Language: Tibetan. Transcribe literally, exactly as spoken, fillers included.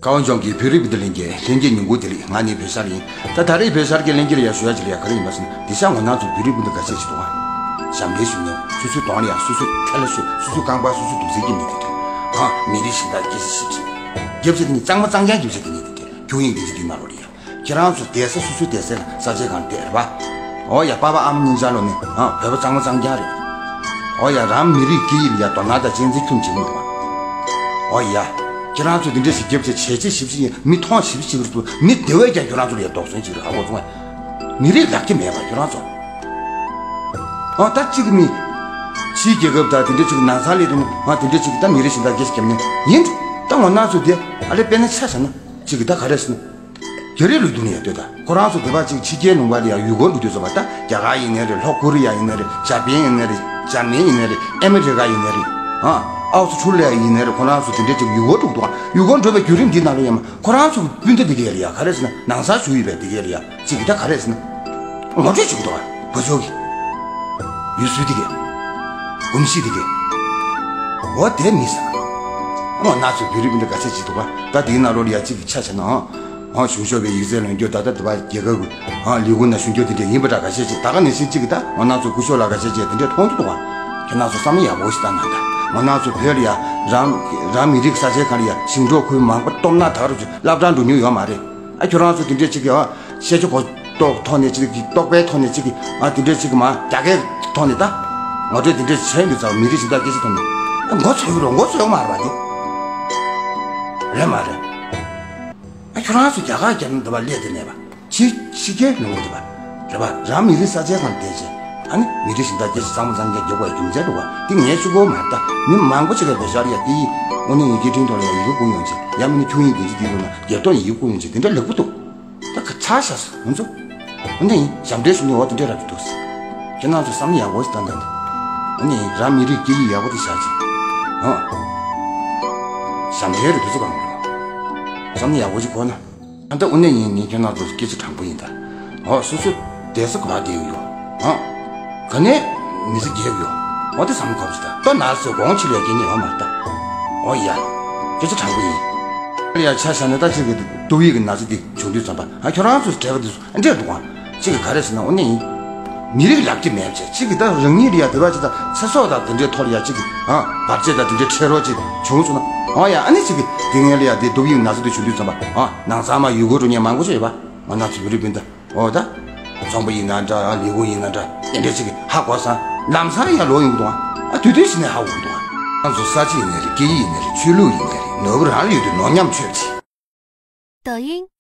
ཀ་བ་ལྗོངས་ཀྱི་བོད་རིགས་སྤུན་ཟླ་ལྷན་རྒྱས་ལྷན་རྒྱས་ཉིན་གུང་བདེ་ལེགས། ང་ནི་བོད་ཤར་ཡིན། ད་ད་རེས་བོད་ཤར་གྱི་ལྷན་རྒྱས་ལ་ཡ་ཞུ་ཡ་ཅིག་ལ་ཡ་ག་རེ་ཡིན་པ་ཟེར་ན། འདི་ཤ་ངོ་ནང་ཚོ་བོད་རིགས་སྤུན་ཟླ་ག་ཚད་ཅིག་འདུག་ཨ། ཞབས་འདྲེན་ཞུ་མཁན་སོ་སོའི་གདོང་ལ་ཡ་སོ་སོའི་ཁ་ལག་ཤོད། སོ་སོའི་རྐང་པ་སོ་སོའི་དུག་སེལ་གྱི་མི་དེ་འདྲ། ཨ། མི་རིགས་གཞན་དག་སྐད་ཆ་ཞིབ་ཞིབ། རྒྱབ་ཆ་དེ་ནི་གཙང་མ་གཙང་རྐྱང་རྒྱབ་ཆ་དེ་ནི་དེ་འདྲ་ཁྱུག་ཡིན། དེ་ཅི་དེ་ན་རོ་རེད་ཡ། ཁྱེད་རང་ཚོ་བསྡད་ས་སོ་སོའི་བསྡད་ས་ལ་ས་ཆའི་སྒང་བསྡད་རེད་པ། ཨོ་ཡ། པ་ཕ་ཨ་མ་གཉིས་ཆར་ལོ་ནི་ཨ་བོད་པ་གཙང་མ་གཙང་རྐྱང་རེད། ཨོ་ཡ། རང་མི་རིགས་སྐད་ཡིག་ལ་ཡ་དོ་སྣང་དང་གཅེས་འཛིན་ཁྱོན་བྱེད་མི་འདུག་པ། ཨོ་ཡ། ཁྱེད་རང་ཚོ་འདི་འདྲ་ཞིག་རྒྱབ་ཆ་བྱས་ཆ་ཞིབ་ཞིབ་ཡིན། མི་མཐོང་ཞིབ་ཞིབ་རེད་འདུག་མི་དེ་བས་ཀྱང་ཁྱེད་རང་ཚོ་ལ་ཡ་དོགས་ཟོན་ཅིག་རེད། ཧ་གོ་སོང་ངས། མི་རིགས་ལག་ཁྱེར་མེད་པ་ཁྱེད་རང་ཚོ། ཨ་ད་གཅིག་ནི་ཕྱིའི་རྒྱལ་ཁབ་དང་དེ་འདྲ་ཅིག་ནང་ཚང་ལས་དེ་ནི་ང་དེ་འདྲ་ཅིག་ད་མི་རིགས་གཞན་དག་སྐད་ཆ་བརྒྱབ་ནས་ཡིན། ད་ངོ་ནག་ཚོ་དེ་ཨ་ལེ་དཔེར་ན་ཆ་བཞག་ན་ཅིག་ད་ག་རེ་ཟེར་ན། རྒྱ་རིགས་ལུགས་འདུག་ནས་ཡ་ལྟོས་ད། ཁོ་རང་ཚོ་བོད་པ་ཅིག་ཕྱི་རྒྱལ་ལུང་པ་ལ་ཡ་ཡུལ་སྐོར་གྱི་དུས་ཚོད་པ། ད་རྒྱ་གར་ཡིན་ནའི་རེད། ལྷོ་ཀོ་རི་ཡ་ཡིན་ནའི་རེད། ཇ་པན་ཡིན་ནའི་རེད། འཇར་མན་ཡིན་ནའི་རེད། ཨ་མི་རི་ཀ་ཡིན་ནའི་རེད། ཨ་ཨའུ་སི་ཁྲུ་ལི་ཡ་ཡིན་ནའི་རེད། ཁོ་རང་ཚོ་དེ་འདྲ་ཅིག་ཡུལ་སྐོར་འགྲོ་གི་འདུག་ག་ཡུལ་སྐོར་འགྲོ་བའི་བརྒྱུད་རིམ་འདི་ནང་ལ་ཡ་མ་ཁོ་རང་ཚོ་སྤུན་ཟླ་འདི་གས་ལ་ཡ་ག་རེ་ཟེར་ན། ནང་སར་བཞུགས་ཡོད་པའི་འདི་གས་ལ་ཡ་ཅིག་གི་ད་ག་རེ་ཟེར་ན། ངོ་སྤྲོད་བྱེད་ཀྱི་འདུག་ག་བོད་ཕྱོགས་ཀྱི་ཡུལ་སྲོལ་འདི་གས། གོམས་གཤིས་འདི་གས། འོ་དེ་མི་ཟ། ངོ་ནག་ཚོ་བོད་རིགས་སྤུན་ཟླ་ག་ཚད་ཅིག་འདུག་ག་ད་དེའི་ནང་ལོགས་ལ་ཡ་གཅིག་གི་ཆ་བཞག་ན་ཨང་། ཨང་གཞུང་ཕྱོགས་པའི་ཡིག་ཚད་ལོན་རྒྱུ། ད་ལྟ་དུ་བ་རྒྱལ་ཁབ་ཀྱི་ཨང་ལས་ཁུངས་ནང་ཞུ་རྒྱུ་དེ་འདྲ་ཡིན་པ་འདྲ་ག་ཤས་ཅིག་ད་ག་ནང་བཞིན་གཅིག་གི་ད་ངོ་ནག་ཚོ་སྐུ་ཞབས་ལགས་ག་ཤས་ཅིག་དེ་འདྲ་མཐོང་རྒྱུ་འདུག་ག་ཁྱེད་རང་ཚོ་བསམ་བློ་ཡག་པོ་ཞིག་བཏང་ན། ད་ངོ་ནག་ཚོ་བོད་ལ་ཡ་རང་རང་མི་རིགས་ས་ཆའི་ཁ་ལ་ཡ་ཞིང་འབྲོག་ཁུལ་མང་པོ་སྟོབས་ན་ད་རུ་སློབ་གྲྭ་འགྲོ་མྱོང་ཡོད་མ་རེད། ཨ་ཁྱོད་རང་ཚོ་དེ་འདྲས་ཅིག་གི་ཨ་ཤེས་བྱ་གོ་རྟོགས་ཐོག་ནས་ཅིག་གི་རྟོག་པའི་ཐོག་ནས་ཅིག་གི་ཨ་དེ་འདྲས་ཅིག་གི་མ་རྒྱ་སྐད་ཐོག་ནས་ད་ངོ་སྤྲོད་དེ་འདྲས་བྱས་འདུག་ཙང་མི་རིགས་གཞན་དག་སྐད་ཆ་ཐོག་ནས་ཨ་མགོ་ཚོས་ཀྱི་རེད། མགོ་ཚོས་ཡོད་མ་རེད་པ། དེ་རེད་མ་རེད། ཨ་ཁྱོད་རང་ཚོ་རྒྱ་གར་རྒྱབ་ན་འདི་པ་སླེབས་དེ་ནས་པ་ཕྱི་ཕྱི་རྒྱལ་ལུང་པ་དེ་པ་རེད་པ། རང་མི་རིགས་ས་ཆའི་སྒང་བསྡད་བྱས་ཨ་ནི་མི་རིགས་གཞན་དག་སྐད་ཆ་གཙང་མ་གཙང་རྐྱང་རྒྱག་དགོས་རྒྱུ་མཚན་འདུག་པ། དེ་ངས་གཅིག་པོ་མ་རེད་ད། མི་མང་པོ་ཅིག་གིས་བོད་ཤར་ཡ་སྐད་ཡིག་དངོས་གནས་ཡི་གེ་འཕྲིན་ཐོག་ལ་ཡ་ཡི་གེ་བསྐུར་ཡོང་བྱས། ཡང་མིན་ན་ཁྱུག་ཡིག་དེ་ཅི་དེ་ཡོད་ན་སྒེར་ཐོག་ནས་ཡི་གེ་བསྐུར་ཡོང་བྱས། དེ་འདྲ་ལེགས་པོ་འདུག་ད་ག་ཚར་བཞག་སོང་ང་ཚོ། འོ་ན་ཡིན། ཞབས་འདྲེན་ཞུ་ནས་འོ་དེ་འདྲ་རབ་ཏུ་འདུག་ཁྱེད་རང་ཚོ་བསམ་བློ་ཡག་པོ་ཞིག་བཏང་དང་། འོ་ན་ཡིན། རང་མི་རིགས་སྐད་ཡིག་ཡག་པོ་དེ་བཞག་ཅིག་ཨ། ཞབས་འདྲེན་རུ་དུས་ཚོད་གང་རུ། བསམ་བློ་ཡག་པོ་ཞིག་འཁོར་ན། ད་ལྟ་འོ་ན་ཡིན། ངས་ཁྱེད་རང་ཚོ་སྐད་ཆ་དྲང་པོ་ཡིན་ད། འོ་སོ་སོ་བསྡད་ས་ག་པར་བསྡད་ཡོད་ཡོད། ཨ། ག་ནས་མི་ཚེ་སྐྱེལ་ཡོད། འོ་དེ་བསམ་བློ་འཁོར་ཞིག་ད། ལྟོ་ན་ཟེར་དགོངས་ཕྱི་ལ་སྐྱེལ་ཉེན་ཡོད་མ་རེད་ད། འོ་ཡ། སྐད་ཆ་དྲང་པོ་ཡིན། ཡ་ཆ་བཞག་ན་ད་ཅིག་གི་ཏོག་དབྱིབས་ཀྱི་ན་ཚ་འདི་བྱུང་དུས་ཙམ་པ་ཨ་ཁྱོད་རང་ཚོ་བྲེལ་བ་འདི་ཚོ་ཨ་འདྲས་འདུག་ཨ། གཅིག་གིས་ག་རེ་ཟེར་ན་འོ་ན་ཡིན། མི་རིགས་ལབ་ཀྱི་མེད་བྱས། གཅིག་གིས་ད་རང་ཉིད་ལ་ཡ་དེ་བ་ཅིག་ད་ཚེ་སྲོག་དང་དེ་འདྲའི་ཐོག་ལ་ཡ་གཅིག་གིས་ཨ་བར་ཆད་དང་དེ་འདྲའི་འཕྲད་རོགས་ཅིག་བྱུང་སོང་ན། འོ་ཡ་ཨ་ནི་གཅིག་གིས་དེ་ངན་ལ་ཡ་དེ་ཏོག་དབྱིབས་ན་ཚ་དེ་བྱུང་དུས་ཙམ་པ་ཨ་ནང་ཚང་མ་ཡུལ་སྐོར་འགྲོ་མཁན་མང་པོ་ཞིག་ཡོད་པ། ང་ནང་ཚོ་བོད་རིགས་སྤུན་ཟླ་འོ་ད་ཚོང་པ་ཡིན་ན་འདྲ་ཨ་ལས་ཁུངས་ཡིན་ན་འདྲ་དེ་འདྲའི་གཅིག་གིས་ཧ་གོ་སོང་། ལམ་སང་ཡ་ལོག་ཡོང་གི་འདུག་ཨ། ཨ་དུས་དུས་ཕྱིན་ནས་ཧ་གོ་གི་འདུག་ཨ། ང་ཚོ་ས་ཆ་ཡིན་ནའི་རེད། སྐད་ཡིག་ཡིན་ནའི་རེད། ཆོས་ལུགས་ཡིན་ནའི་རེད། ནོར་བུ་རང་ལ་ཡོད་དུས་ནོར་ཉམས་ཆོད་ཅིག 抖音